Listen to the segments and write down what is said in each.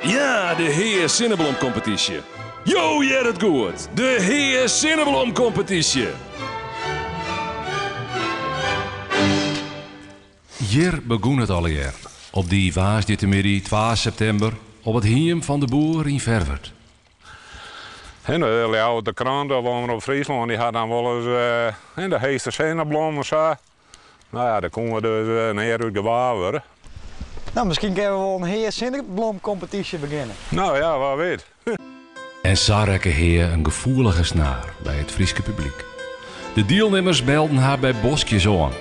Ja, de Hea Sinneblomkompetysje. Jo hearre it goed, de Hea Sinneblomkompetysje! Hjir begûn it allegear, op dy woansdeitemiddei twa septimber op it hiem fan de boer yn Ferwert. En de Ljouwerter Krante of Omrop Fryslân dy hat dan wolris de heechste sinneblom of sa. No ja, dêr koene we dus near út gewaar wurde. No, miskien kinne we wol in Hea Sinneblomkompetysje begjinne. No ja, wa wit. En sa rekke Hea in gefoelige snaar by it Fryske publyk. De dielnimmers melden har by boskjes oan.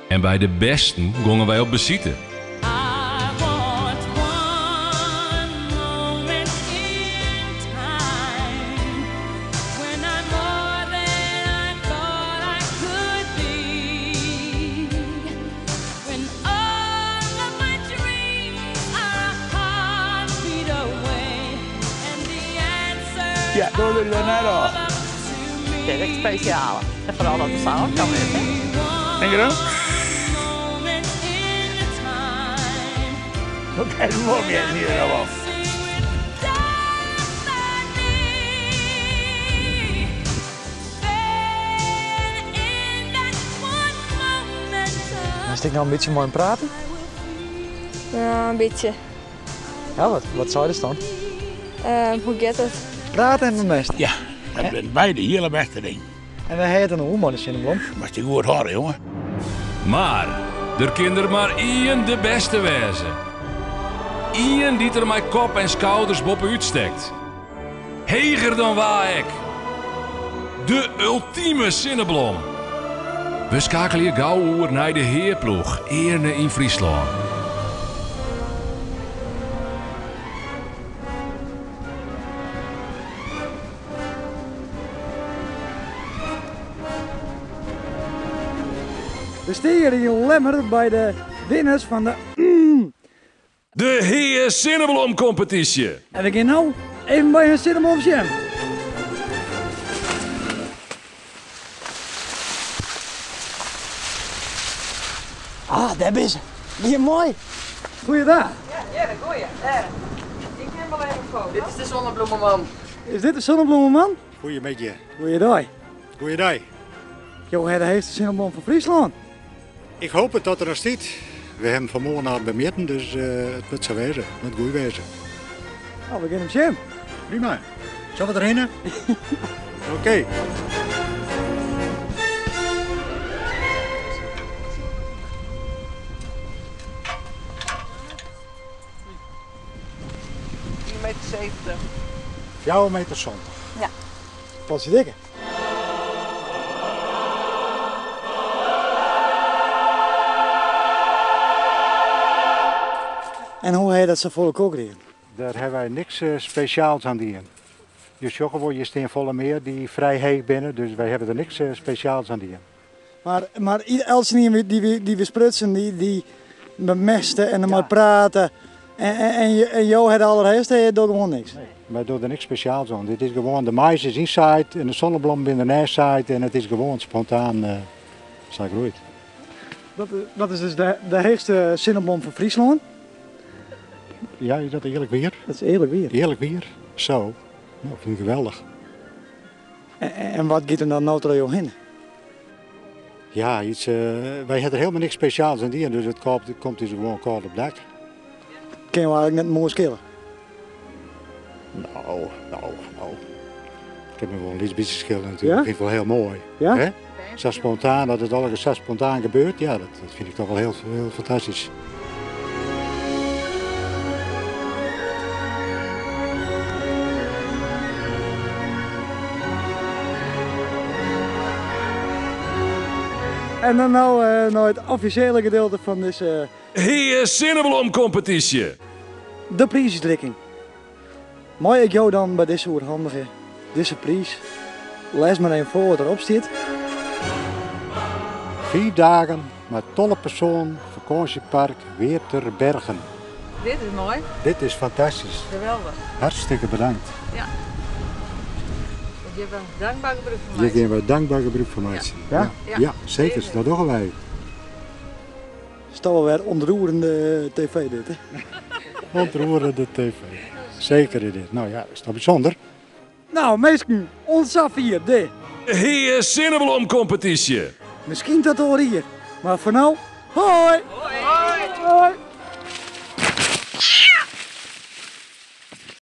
En by de bêsten gongen wy op besite. Ja, doe wurdt it net ôf. Dit is echt spesjaal. En foaral dat de saal kan is. Denk je dat? Dat is wel meer in ieder geval. Moatst ek noch in bytsje mei him praten? Ja, in bytsje. Ja, wat, wat seidest dan? Hoe giet it? Prate en bemeste? Ja, dat binne beide hiele bêste dingen. En wêr ha je it dan oer mei de sinneblom? Moatst dy goed hâlde, jonge. Mar der kin der mar ien de bêste wêze. Ien dy't der mei kop en skouders boppe-út stekt. Heger dan wa ek. De ultime sinneblom. We skakelje gau oer nei de Hea-ploech earne yn Fryslân. We stean hjir yn Lemmer by de winners fan de. De Hea Sinneblomkompetysje! En we gean no even by hun sinneblom sjen. Ah, dêr binne se. Gean moai. Goeiedag. Ja, ja, goeie. Dêr. Ik nim wol even in foto. Dit is de zonnebloemenman. Is dit de zonnebloemenman? Goeiemiddei. Goeiedei. Goeiedei. Jo ha de heechste sinneblom fan Fryslân. Ik hoop dat er noch stiet. We hawwe him fan 'e moarn al bemjitten, dus it moat sa wêze. It moat goed wêze. No, we gean him sjen. Prima. Sille we derhinne? Oké. Meter 70. Fjouwer meter 70. Ja. Wat is dikke? En hoe ha je dat sa foar elkoar krigen? Dêr hawwe wy niks spesjaals oan dien. Je sjogge wol, hjir stean folle mear dy't frij heech binne, dus wy hawwe der niks spesjaals oan dien. Mar, mar eltsenien dy't we sprutsen, dy bemeste en dermei prate en, en jo ha de allerheechste, je dogge gewoan niks. Nee, wy dogge der niks spesjaals oan. Dit is gewoan, de mais is ynsaaid en de sonneblommen binne dernei saaid en it is gewoan spontaan sa groeid. Dat is dus de heechste sinneblom fan Fryslân. Ja, is dat earlik wier? Dat is earlik wier. Earlik wier? Zo, no, fyn ik geweldich. En wat giet der dan no troch jo hinne? Ja, iets, wy ha der hielendal niks spesjaals oan dien, dus it komt ús gewoan kâld op dak. Kin jo eigentlik net moai skille? No, no, no. It kin my wol in lyts bytsje skille natuerlik. Dat fyn ik wol hiel moai. Ja? Hè? Sa spontaan, dat it allegear sa spontaan gebeurt, ja, dat fyn ik toch wol hiel, hiel fantastysk. En dan no nei it offisjele gedeelte fan dizze. Hea Sinneblomkompetysje! De priisútrikking. Mei ik jo dan by dizze oerhandigje dizze priis? Lês mar even foar wat derop stiet. Fiif dagen mei 12 persoanen fakânsjepark Weerterbergen. Dit is moai. Dit is fantastysk. Geweldich. Hartstikke bedankt. Ja. Hjir gean we dankber gebrûk fan meitsjen. Hjir gean we dankber gebrûk fan meitsjen. Ja? Ja, ja zeker. Dat dogge wy. Is toch wel wer ontroerende tv dit, hè? Ontroerende TV. Zeker is dit. Nou ja, is toch bijzonder? Nou, minsken, oant safier, de. Hea Sinneblomkompetysje. Miskien tot oar jier, mar foar no, hoi!